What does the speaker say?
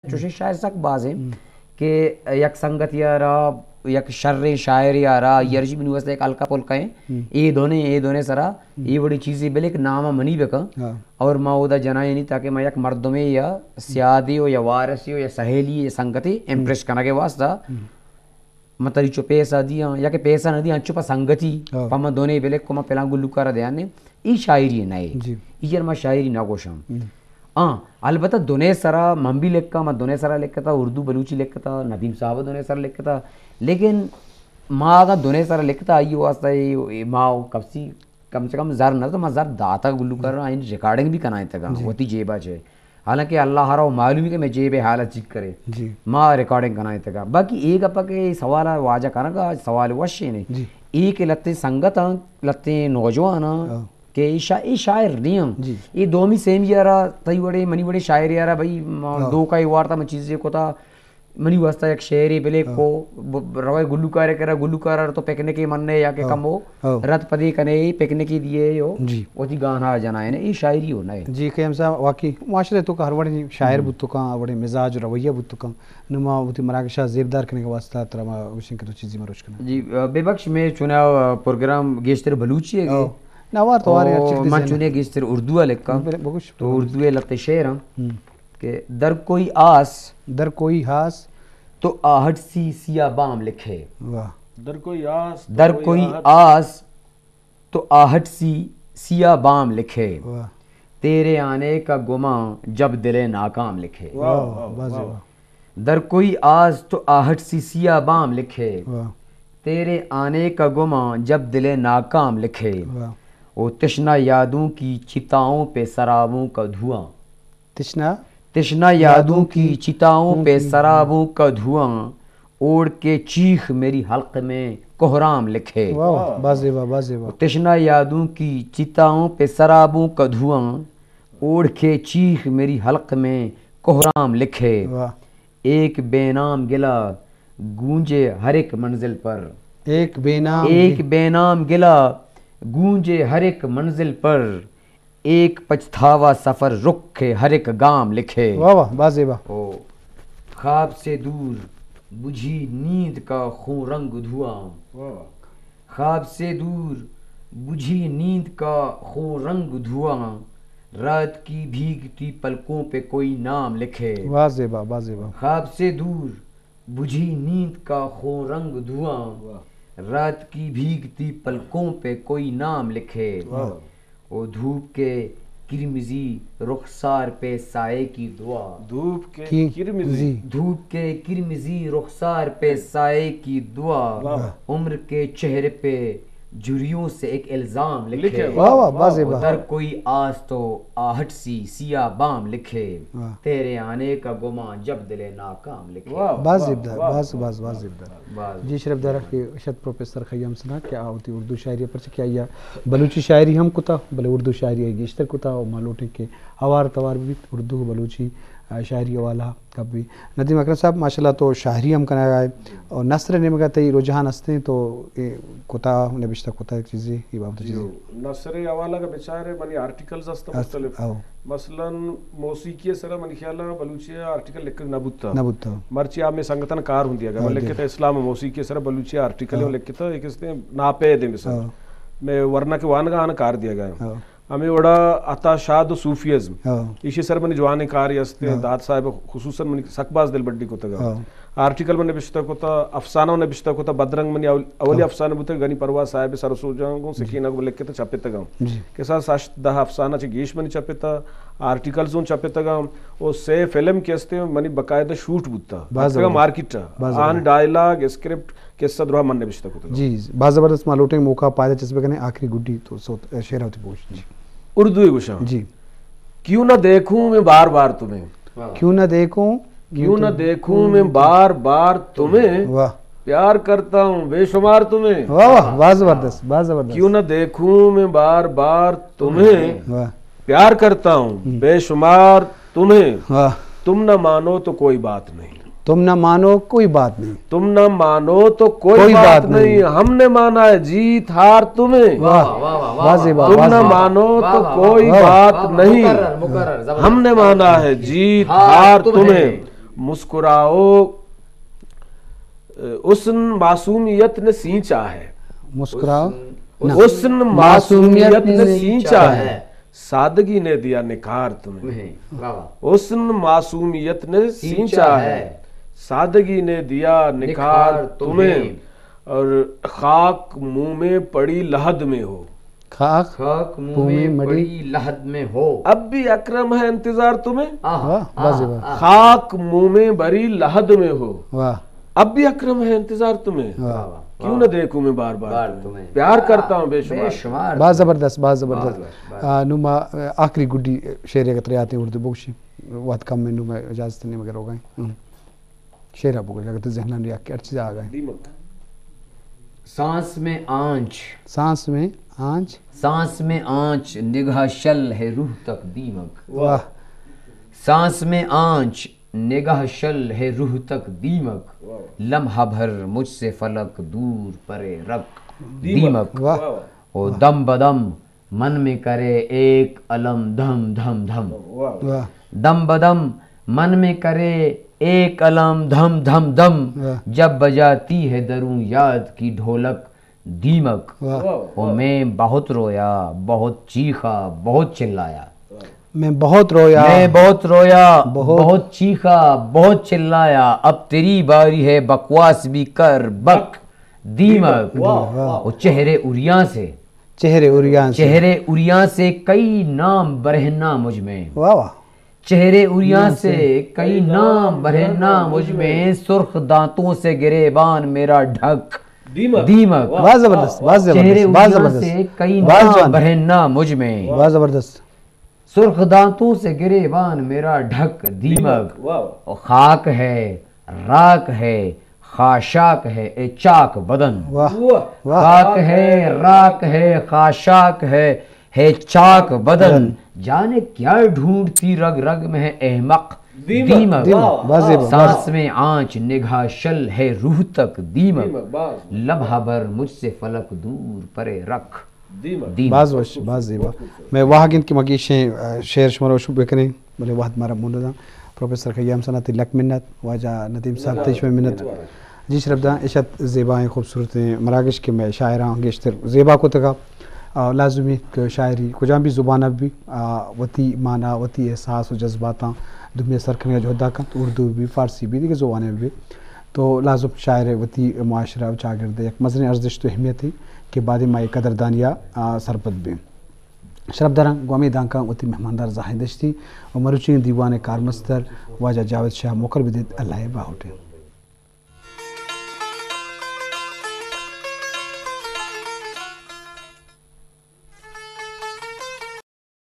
چوشیں شاعر سک باز ایں کہ یک سنگتے ءَ را، یک شریں شاعرے ءَ را، آئی ءَ را جی منی واسطہ یک ہلکا پلکا ایں، اے دونے، اے دونے سرا اے وڑیں چیزے بلے کہ نام ءَ منی بکن اور ما اودا جنائینی تاکہ ما یک مردمے یا سیادے ءُ یا وارثے ءُ یا سہیلی یا سنگتے امپریس کنگ ءِ واسطہ من تری چو پیسہ دیاں یا کہ پیسہ نہ دیاں، انچو پہ سنگتی، پہ من دونے بلے کہ من پلاں گلوکار ءَ دیاں نے، ای شاعری نہ اے۔ ای ءَ را ما شاعری نہ گوشاں۔ ہاں، البتہ دونے سرا من بھی لکھاں، من دونے سرا لکھتا، اردو بلوچی لکھتا، ندیم صاحب دونے سرا لکھتا، لیکن ما اگاں دونے سرا لکھتا، آئی واسطہ اے، اے ما کپسی کم سے کم زر نہ تو ما زر داتا گلوکار، آئی ریکارڈنگ بھی کنائیں تگا، وتی جیبا چے۔ حالانکہ اللہ ءَ را معلوم اے کہ مئے جیب ءِ حالت چیک کرے۔ ما ریکارڈنگ کنائیں تگا۔ باقی اے گپا کہ اے سوال ءَ واجہ کنگا، سوال وشیں نے۔ اے کہ لتیں سنگتاں، لتیں نوجواناں، کہ اے شا-، اے شاعر نہ ایں۔ اے دومی سیمی ءَ را تئی وڑیں، منی وڑیں شاعرے ءَ را بھئی، ما دھوکہ ءَ وارتا، من چیزے کتا، منی واسطہ یک شعرے بلے کو، ب-، روئے گلوکارے کرا، گلوکار ءَ را تو پکنکے منّے یا کہ کمو رد پدے کنے، پکنکے دیئے ءُ وتی گانا جنائینے، اے شاعری ءَ نہ اے۔ جی، خیام صاحب، واقعی معاشرہ ءِ توکا ہر وڑیں شاعر بوت کنت، ہر وڑیں مزاج ءُ رویہ بوت کنت۔ نوں ما وتی مراگش ءَ زیبدار کنگ ءِ واسطہ ترا ما گوشیں کہ تو چیزے مروچ کن۔ جی، بے بخش، مئے چوناہا پروگرام گیشتر بلوچی اے۔ نہ، وار تو وارے ہر چیز من چوناہا گیشتر اردو ءَ لکھاں۔ تو اردو ءِ لتے شعر اں کہ در کوئی آس، در کوئی آس، تو آہٹ سی سیاہ بام لکھے۔ واہ۔ در کوئی آس، تو در کوئی کوئی آہٹ۔ آس، تو آہٹ سی سیاہ بام لکھے۔ واہ۔ تیرے آنے کا گمان جب دل ناکام لکھے۔ واہ، واہ، واہ، واہ۔ در کوئی آس تو آہٹ سی سیاہ بام لکھے۔ واہ۔ تیرے آنے کا گمان جب دل ناکام لکھے۔ واہ۔ وہ تشنہ یادوں کی چتاؤں پہ سرابوں کا دھواں۔ تشنہ تشنہ یادوں کی چتاؤں پہ سرابوں کا دھواں، اوڑھ کے چیخ میری حلق میں کوہرام لکھے۔ واہ، واہ، باز زیبا، باز زیبا۔ تشنہ یادوں کی چتاؤں پہ سرابوں کا دھواں، اوڑھ کے چیخ میری حلق میں کوہرام لکھے۔ واہ۔ ایک بے نام گلہ گونجے ہر ایک منزل پر۔ ایک بے نام ایک بے نام گلہ گونجے ہر ایک منزل پر، ایک پچھتاوا سفر رکھ کے ہر ایک گام لکھے۔ واہ واہ، باز زیبا۔ او، خواب سے دور بجھی نیند کا خوں رنگ دھواں۔ واہ واہ۔ خواب سے دور بجھی نیند کا خوں رنگ دھواں، رات کی بھیگتی پلکوں پہ کوئی نام لکھے۔ باز زیبا، باز زیبا۔ خواب سے دور بجھی نیند کا خوں رنگ دھواں، واہ۔ رات کی بھیگتی پلکوں پہ کوئی نام لکھے۔ واہ۔ وہ دھوپ کے کرمزی رخسار پہ سائے کی دعا۔ دھوپ کے کی؟ کرمزی۔ دھوپ کے کرمزی رخسار پہ سائے کی دعا۔ واہ۔ عمر کے چہرے پہ جھریوں سے ایک الزام لکھے۔ لکھے۔ واہ واہ، باز زیبا۔ در کوئی آس تو آہٹ سی سیاہ بام لکھے۔ واہ۔ تیرے آنے کا گمان جب دل ناکام لکھے۔ واہ، باز واہ، زیبدار، واہ، باز، واہ، باز، باز واہ۔ زیبدار۔ باز۔ جی شرف دار، کہ شت پروفیسر خیام سنا کہ آ وتی اردو شاعری پرچہ کہ آئی ءَ بلوچی شاعری ہم کتا، بلے اردو شاعری ءَ گیشتر کتا، و ما لوٹیں کہ ہوار توار بیت اردو و بلوچی، آ، شاعری حوالہ گپ بیت۔ ندیم اکرم صاحب، ماشاءاللہ تو شاعری ہم کنگا ئے، اور نثر نیمگا تئی رجحان ہستیں تو اے کتا، نبشتہ کتا چیزے، اے بابت جی، چیزے؟ نثر حوالہ کا بچارے منی آرٹیکلز ہست است، مختلف۔ او۔ مثلاً موسیقی سرا منی خیال ءَ بلوچی آرٹیکل لکھگ نہ بوتا۔ نہ بوتا۔ مرچی آ مئے سنگتاں کار ہوں دیگا۔ ہاں، من جی۔ لکھتا اسلام موسیقی سرا بلوچی آرٹیکل ہاں۔ لکھتا، ایک استے ناپید مثال۔ ہاں۔ مئے ورنا کے وانگا آن کار دیگا۔ ہاں۔ ہمیں وڑا عطا شاد و صوفیزم۔ ہاں۔ ایشی سر منی جوانیں کارے ہستے، ہاں۔ داد صاحب خصوصاً منی سک باز دلبڈی کتگا۔ ہاں۔ آرٹیکل من نبشتہ کتا، افسانہ نبشتہ کتا، بدرنگ منی اول-، اولی ہاں۔ افسانہ بوتگ، غنی پرواز صاحب سر و سوجاں گوں جی۔ سکینہ گوں لکھتا چپتگا۔ جی۔ کساس ہشت دہ افسانہ چہ گیش منی چپتا، آرٹیکلز اوں چپتگا، او سے فلم کہ ہستے منی باقاعدہ شوٹ بوتا۔ باز زبردست۔ مارکیٹ۔ باز آن زبردست۔ ڈائیلاگ، اسکرپٹ، قصہ درا من نبشتہ کتگا۔ جی، باز زبردست، ما لوٹیں موقع پائدہ چسپے کنے، آخری گڈی تو سوت، شعر ہوتی پوش۔ جی۔ اردو گوشاں۔ جی۔ کیوں نہ دیکھوں میں بار بار تمہیں۔ واہ۔ کیوں نہ دیکھوں، کیوں نہ دیکھوں میں بار بار تمہیں۔ واہ۔ پیار کرتا ہوں بے شمار تمہیں۔ واہ واہ، باز زبردست، باز زبردست۔ کیوں نہ دیکھوں میں بار بار تمہیں۔ واہ۔ پیار کرتا ہوں ہم۔ بے شمار تمہیں۔ واہ۔ تم نہ مانو تو کوئی بات نہیں۔ تم نہ مانو کوئی بات نہیں۔ تم نہ مانو تو کوئی کوئی بات بات نہیں۔ نہیں۔ ہم نے مانا ہے جیت ہار تمہیں۔ واہ، واہ، واہ، واہ، واہ، زیبا، تم واہ، نہ زیبا۔ مانو تو واہ، واہ، کوئی واہ، واہ، بات واہ، نہیں۔ مکرر، مکرر، زبردست۔ ہم نے مانا ہے جیت ہار ہار تمہیں۔ تمہیں۔ مسکراؤ، حسن معصومیت نے سینچا ہے۔ مسکراؤ۔ نہ۔ حسن معصومیت نے سینچا ہے، سادگی نے دیا نکھار تمہیں۔ واہ واہ۔ حسن معصومیت نے سینچا ہے، سادگی نے دیا نکھار تمہیں۔ اور خاک منہ میں پڑی لحد میں ہو۔ خاک خاک منہ منہ میں میں مڑی۔ پڑی لحد میں ہو۔ اب بھی اکرم ہے انتظار تمہیں۔ آہ، واہ، آہ، واہ۔ خاک منہ میں بری لحد میں ہو۔ واہ۔ اب بھی اکرم ہے انتظار تمہیں۔ واہ۔ واہ، واہ۔ کیوں نہ دیکھوں میں بار بار بار تمہیں؟ تمہیں۔ پیار کرتا ہوں بے شمار۔ بے شمار۔ باز زبردست، باز زبردست۔ باز، باز۔ آ، نوں ما، آ، آخری گڈی شعر اگر ترے آتے اردو بگوشی۔ وقت کم میں نوں ما اجازت نہیں مگر ہو گئے۔ ہم۔ شعر ءَ بگوش، اگاں تو ذہنانی حق ہر چیز آ گئے۔ دیمک۔ سانس میں آنچ۔ سانس میں آنچ۔ سانس میں آنچ، نگاہ شل ہے روح تک دیمک۔ واہ۔ سانس میں آنچ، نگاہ شل ہے روح تک دیمک۔ واہ۔ لمحہ بھر مجھ سے فلک دور پرے رک دیمک۔ دیمک۔ واہ۔ واہ۔ او واہ۔ دم بدم من میں کرے ایک الم دھم دھم دھم۔ واہ۔ واہ۔ دم بدم من میں کرے ایک الم دھم دھم دھم۔ واہ۔ جب بجاتی ہے دروں یاد کی ڈھولک دیمک۔ واہ۔ واہ، او واہ۔ میں بہت رویا، بہت چیخا، بہت چلایا۔ میں بہت رویا۔ میں بہت رویا، بہت۔ بہت چیخا، بہت چلایا۔ اب تیری باری ہے، بکواس بھی کر، بک دیمک۔ واہ، واہ۔ او چہرے اریاں سے۔ چہرے اریاں سے۔ چہرے اریاں سے کئی نام برہنہ مجھ میں۔ واہ، واہ۔ چہرے اریاں سے کئی نام برہنہ مجھ میں، سرخ دانتوں سے گریبان میرا ڈھک دیمک۔ دیمک۔ واہ۔ واہ، زبردست، واہ، زبردست، چہرے واہ، اریاں زبردست۔ سے کئی واہ، نام جوان۔ برہنہ مجھ میں۔ واہ، زبردست۔ سرخ دانتوں سے گریبان میرا ڈھک دیمک۔ واہ۔ او خاک ہے، راک ہے، خاشاک ہے، اے چاک بدن۔ واہ۔ واہ۔ واہ۔ خاک ہے، راک ہے، خاشاک ہے، ہے چاک بدن۔ بدن۔ جانے کیا ڈھونڈتی رگ رگ میں ہے احمق دیمک۔ دیمک۔ دیمک۔ واہ۔ واہ، زیبا، واہ۔ سانس میں آنچ، نگاہ شل ہے روح تک دیمک۔ دیمک، واہ۔ لمحہ بھر مجھ سے فلک دور پرے رکھ۔ دیمک۔ دیمک۔ باز وش، باز زیبا۔ میں واہگ انت کہ ما گیشیں، آ، شعر شمارا شو بکنیں، بلے وہد مارا موندا۔ پروفیسر خیام ثنا، تئی لک منت، واجہ ندیم صاحب، تئی شمئے منت۔ جی شرپ داں، اش ات زیبائیں خوبصورتیں مراگش کہ مئے شاعراں گیشتر زیبا کتگا۔ آ، لازمی کہ شاعری کجام بھی زبان بھی، آ، وتی مانا، وتی احساس و جذباتاں دنیا سر کنگا جہدا کنت، اردو بھی، فارسی بھی، دیگہ زبانیں بھی۔ تو لازم شاعر وتی معاشرہ و چاگرد یک مزنیں ارزشت و اہمیت ہی کہ بعد ما اے قدردانیا، آ، سرپد بیں۔ شرپداراں، گوں ہمے دانکاں وتی مہماندار زاہد دشتی و مروچی دیوان کارمستر واجہ جاوید شاہ موکل بدیت۔ اللہ ء باہوٹ انت۔